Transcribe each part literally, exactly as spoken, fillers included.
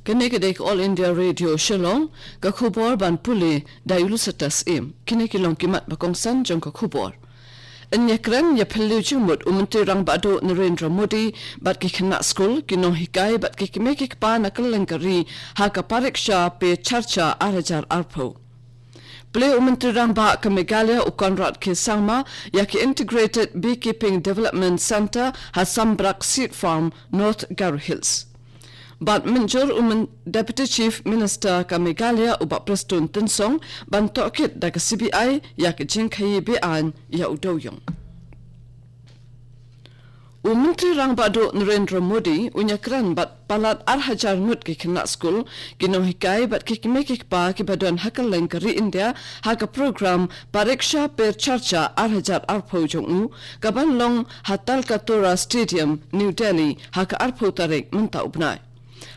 Kane ka dei ka All India Radio Shillong, ka khubor ban pule da u Lusitas Im. Kine ki long ki mat ba kongsan jong ka khubor. Yn ïakren ïaphylliew jingmut u Myntri Rangbah Duh Narendra Modi bad ki khynnah skul, ki nonghikai bad ki kmie ki kpa na kylleng ka ri ha ka Pariksha Pe Charcha ar hajar arphew. Plie u Myntri Rangbah ka Meghalaya u Conrad K Sangma ïa ki Integrated Beekeeping Development Centre ha Sambrak Seed Farm, North Garo Hills. Bad mynjur u Deputy Chief Minister ka Meghalaya u Bah Prestone Tynsong ban tohkit da ka C B I ïa ka jingkhaii be-aiñ ïa u dewïong. U Myntri Rangbah Duh Narendra Modi un ïakren bad palat ar hajar ngut ki khynnah skul, ki nonghikai bad ki kmie ki kpa kiba don ha kylleng ka ri India ha ka program Pariksha Pe Charcha ar hajar arphew jong u, kaban long ha Talkatora Stadium, New Delhi ha ka arphew tarik mynta u bnai.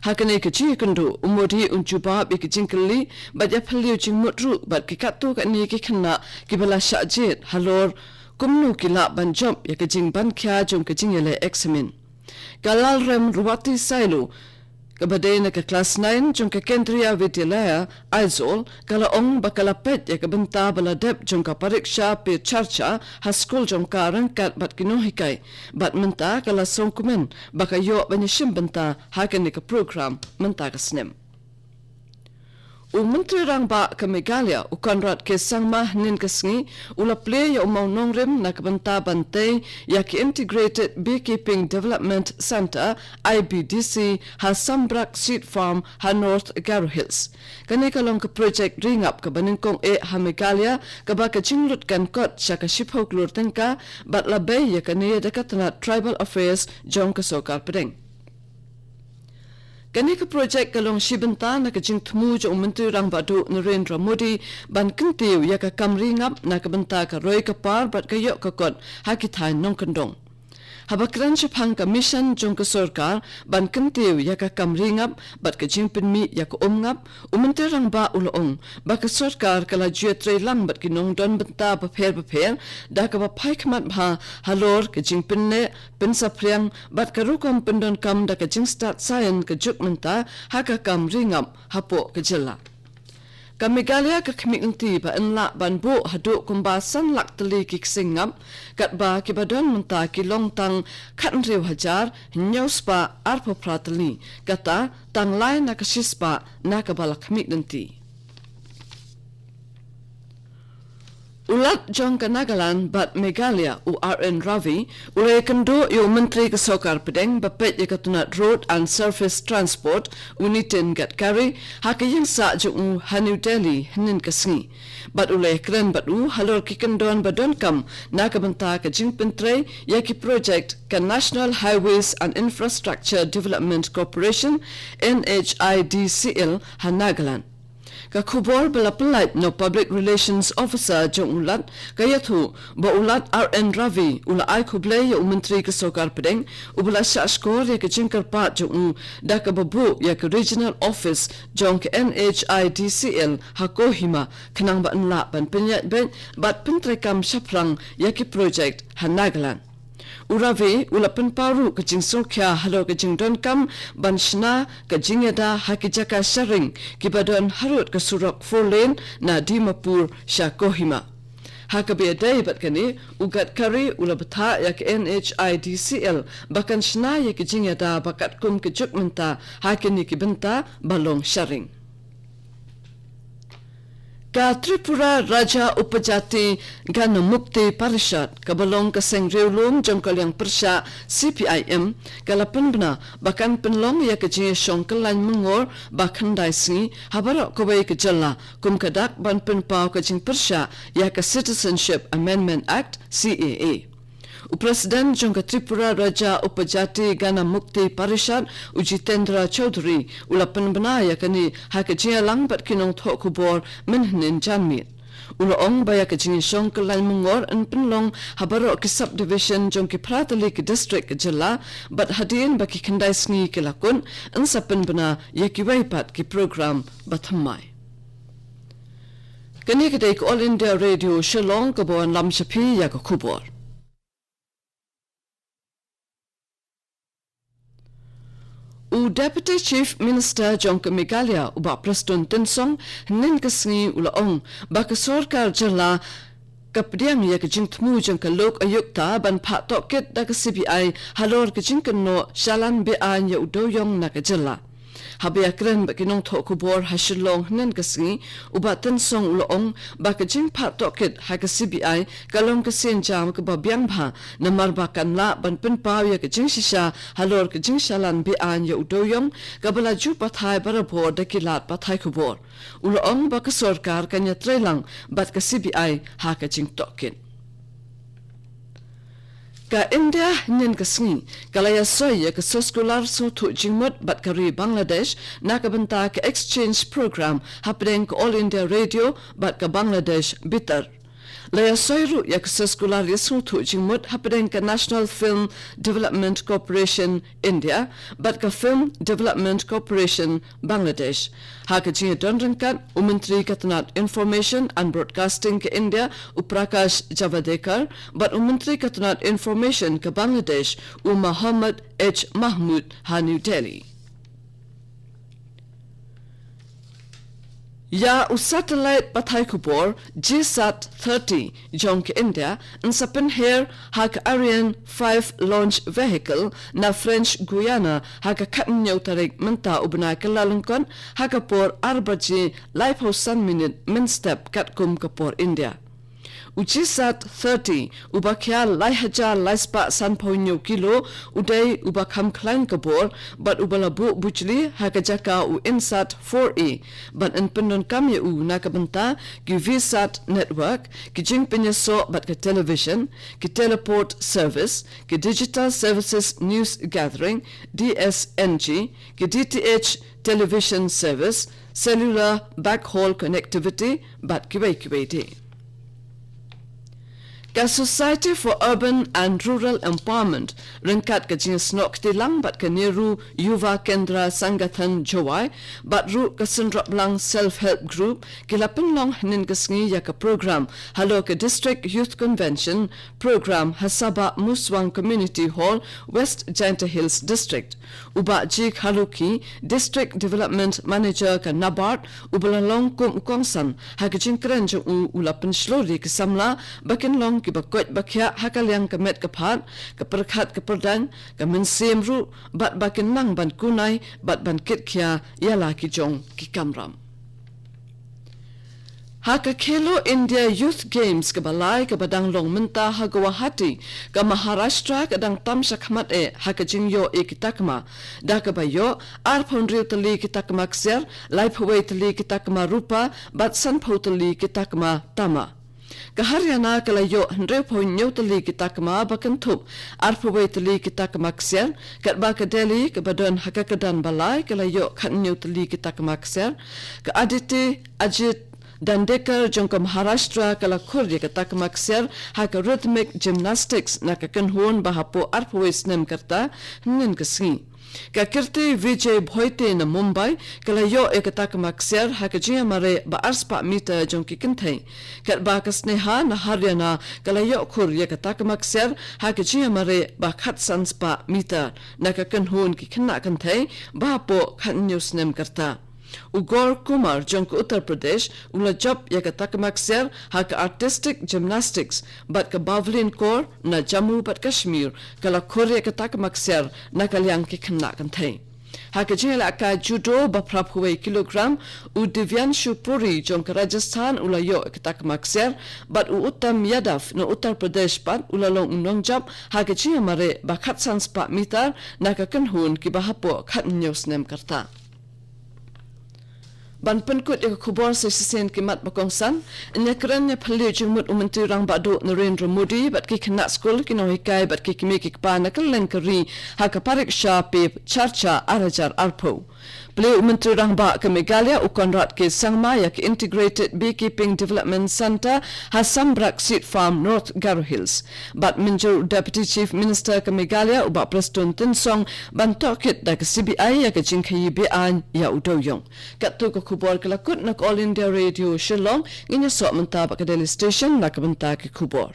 Ha kane ka jingïakynduh u Modi un jubab ïa ka jingkylli bad ïaphylliew jingmut ruh bad ki katto katne ki khynnah kiba la shah jied halor kumno ki lah ban jop ïa ka jingbankhia jong ka jingïaleh eksamin. Ka Lalremruwati Sailo, kaba dei na ka klas nine jong ka Kendriya Vidyalaya Aizawl, ka la ong ba ka la peit ïa ka bynta ba la dep jong ka Pariksha Pe Charcha ha skul jong ka ryngkat bad ki nonghikai, bad mynta ka la sngewkmen ba ka ïoh ban ïashim bynta ha kane ka program mynta ka snem. U Myntri Rangbah ka Meghalaya u Conrad K Sangma hynnin ka sngi u la plie ïa u mawnongrim na ka bynta ban tei ïa ki Integrated Beekeeping Development Centre, I B D C, ha Sambrak Seed Farm ha North Garo Hills. Kane ka long ka projek ri ngap kaba nyngkong eh ha Meghalaya kaba ka jinglut kan kot sha ka shiphew klur tyngka, bad la bei ïa kane da ka tnat Tribal Affairs jong ka sorkar pdeng. Kane ka projek ka long shi bynta na ka jingthmu jong u Myntri Rangbah Duh Narendra Modi ban kyntiew ïa ka kam ri ngap na ka bynta ka roi ka par bad ka ïoh ka kot ha ki thaiñ nongkyndong. Haba kren shaphang ka mission jong ka sorkar ban kyntiew ïa ka kam ri ngap bad ka jingpynmih ïa ka um ngap, u Myntri Rangbah u la ong ba ka sorkar ka la ju ïatreilang bad ki nongdon bynta bapher bapher da kaba phai khmat bha halor ka jingpynneh pynsaphriang bad ka rukom pyndonkam da ka jingstad science ka juk mynta ha ka kam ri ngap hapoh ka jylla. Ka Meghalaya ka khmih lynti ba yn lah ban buh haduh kumba san lak tylli ki ksing ngap, katba kiba don mynta ki long tang khathynriew hajar hynñiew spah arphew phra tylli, kata tang lai na ka shispah na kaba la khmih lynti. U Lat jong ka Nagaland bad Meghalaya u R N Ravi u la ïakynduh ïa u Myntri ka Sorkar Pdeng ba peit ïa ka tnat Road and Surface Transport u Nitin Gadkari ha ka ïingsah jong u ha New Delhi hynnin ka sngi. Bad u la ïakren bad u halor ki kyndon ba donkam na ka bynta ka jingpyntrei ïa ki projek ka National Highways and Infrastructure Development Corporation, N H I D C L, ha Nagaland. Ka khubor ba la pynlait na u Public Relations Officer jong u Lat ka ïathuh ba u Lat R N Ravi u la ai khublei ïa u Myntri ka Sorkar Pdeng uba la shah shkor ïa ka jingkyrpad jong u da kaba buh ïa ka Regional Office jong ka N H I D C L ha Kohima, khnang ba yn lah ban pynïaid beit bad pyntreikam shaphrang ïa ki projek ha Nagaland. U Ravi u la pynpaw ruh ka jingsngewkhia halor ka jingdonkam ban shna ka jingïada ha ki jaka sharing kiba don harud ka surok four lane na Dimapur sha Kohima. Ha kaba ïadei bad kane, u Gadkari u la bthah ïa ka N H I D C L ba kan shna ïa ka jingïada ba katkum ka juk mynta ha kine ki bynta ba long sharing. Ka Tripura Rajya Upajati Ganamukti Parishad, kaba long ka seng riewlum jong ka liang pyrshah C P I M, ka la pynbna ba kan pynlong ïa ka jingïashong kyllaiñ myngor ba khyndai sngi ha baroh kawei ka jylla, kum ka dak ban pynpaw ka jingpyrshah ïa ka Citizenship Amendment Act, C A A. U President jong ka Tripura Rajya Upajati Ganamukti Parishad, u Jitendra Chaudhary, u la pynbna ïa kane ha ka jingïalang bad ki nongthoh khubor mynhynnin janmiet. U la ong ba ïa ka jingïashong kyllaiñ myngor yn pynlong ha baroh ki subdivision jong ki phra tylli ki district ka jylla, bad hadien ba ki khyndai sngi ki la kut, yn sa pynbna ïa kiwei pat ki program ba thymmai. Kane ka dei ka All India Radio Shillong kaba wanlam sha phi ïa ka khubor. U Deputy Chief Minister jong ka Meghalaya, u Bah Prestone Tynsong, hynnin ka sngi u la ong ba ka sorkar jylla ka pdiang ïa ka jingthmu jong ka lok ayukta ban phah tohkit da ka C B I halor ka jingkynnoh shalan be-aiñ ïa u dewïong na ka jylla. Haba ïakren bad ki nongthoh khubor ha Shillong hynnin ka sngi, u Bah Tynsong u la ong ba ka jingphah tohkit ha ka C B I ka long ka sienjam kaba biang bha, namar ba kan lah ban pynpaw ïa ka jingshisha halor ka jingshalan be-aiñ ïa u dewïong, kaba la ju pathai barabor da ki lad pathai khubor. U la ong ba ka sorkar kan ïatreilang bad ka C B I ha ka jingtohkit. Ka India hynnin ka sngi ka la ïasoi ïa ka soskular sngewthuh jingmut bad ka ri Bangladesh na ka bynta ka exchange program hapdeng ka All India Radio bad ka Bangladesh Beitar. La ïasoi ruh ïa ka soskular ïasngewthuh jingmut hapdeng ka National Film Development Corporation India bad ka Film Development Corporation Bangladesh. Ha ka jingïadon ryngkat, u Myntri ka tnad Information and Broadcasting ka India, u Prakash Javadekar, bad u Myntri ka tnad Information ka Bangladesh, u Mohammad H Mahmood, ha New Delhi. Ïa u satellite pathai khubor G sat thirty jong ka India yn sa pynher ha ka Ariane five launch vehicle na French Guiana ha ka khathynñiew tarik mynta u bnai Kyllalyngkot ha ka por ar baje laiphew san minit mynstep katkum ka por India. U G sat thirty, uba khia lai hajar lai spah sanphew hynñiew kilo, u dei uba kham khlaiñ ka bor bad uba la buh bujli ha ka jaka u Insat four A, bad yn pyndonkam ïa u na ka bynta ki VSAT network, ki jingpynïasoh bad ka television, ki teleport service, ki digital services news gathering, D S N G, ki D T H television service, cellular backhaul connectivity, bad kiwei kiwei de. Ka Society for Urban and Rural Empowerment, ryngkat ka jingsnoh kti lang bad ka Nehru Yuva Kendra Sangathan Jowai, bad ruh ka Synraplang Self Help Group, ki la pynlong hynnin ka sngi ïa ka program halor ka District Youth Convention program ha Sabah Muswang Community Hall, West Jaintia Hills District. U Bah G Kharlukhi, District Development Manager ka NABARD, uba la long kum u kongsan ha ka jingkren jong u, u la pynshlur ïa ki samla ba kin long kiba koit ba khiah ha ka liang ka met ka phad, ka pyrkhat ka pyrdaiñ, ka mynsiem ruh, bad ba kin nang ban kunai bad ban kitkhia ïa la ki jong ki kamram. Ha ka Khelo India Youth Games kaba lai kaba dang long mynta ha Guwahati, ka Maharashtra ka dang tam shakhmat eh ha ka jingïoh ïa ki takma, da kaba ïoh arphew hynriew tylli ki takma ksiar, laiphew wei tylli ki takma rupa, bad sanphew tylli ki takma tama. Ka Haryana ka la ïoh hynriewphew hynñiew tylli ki takma ba kynthup, arphew wei tylli ki takma ksiar, katba ka Delhi kaba don ha ka kyrdan ba lai ka la ïoh khathynñiew tylli ki takma ksiar. Ka Aditi Ajit Dandekar jong ka Maharashtra ka la khur ïa ka takma ksiar ha ka rhythmic gymnastics na ka kynhun ba hapoh arphew wei snem ka rta hynnin ka sngi. Ka Kirti Vijay Bhoite na Mumbai ka la ïoh ïa ka takma ksiar ha ka jingïamareh ba ar spah meter jong ki kynthei. Katba ka Sneha na Haryana ka la ïoh khur ïa ka takma ksiar ha ka jingïamareh ba khatsan spah meter na ka kynhun ki khynnah kynthei ba hapoh khathynñiew snem ka rta. U Gaur Kumar jong ka Uttar Pradesh u la jop ïa ka takma ksiar ha ka artistic gymnastics, bad ka Bhavleen Kaur na Jammu bad Kashmir ka la khur ïa ka takma ksiar na ka liang ki khynnah kynthei. Ha ka jingïalehkai judo ba phraphew wei kilogram, u Divyanshu Puri jong ka Rajasthan u la ïoh ïa ka takma ksiar, bad u Uttam Yadav na Uttar Pradesh pat u la long u nongjop ha ka jingïamareh ba khatsan spah meter na ka kynhun kiba hapoh khathynñiew snem ka rta. Ban pynkut ïa ka khubor sa shisien ki mat ba kongsan. Ïa kren ïa phylliew jingmut u Myntri Rangbah Duh Narendra Modi bad ki khynnah skul, ki nonghikai bad ki kmie ki kpa na kylleng ka ri ha ka Pariksha Pe Charcha ar hajar arphew. Plie u Myntri Rangbah ka Meghalaya u Conrad K Sangma ïa ka Integrated Beekeeping Development Centre ha Sambrak Seed Farm, North Garo Hills. Bad mynjur Deputy Chief Minister ka Meghalaya u Bah Prestone Tynsong ban tohkit da ka C B I ïa ka jingkhaïi be-aiñ ïa u dewïong. Katto ka khubor ka la kut na ka All India Radio Shillong, ngin ïasoh mynta bad ka Delhi Station na ka bynta ki khubor.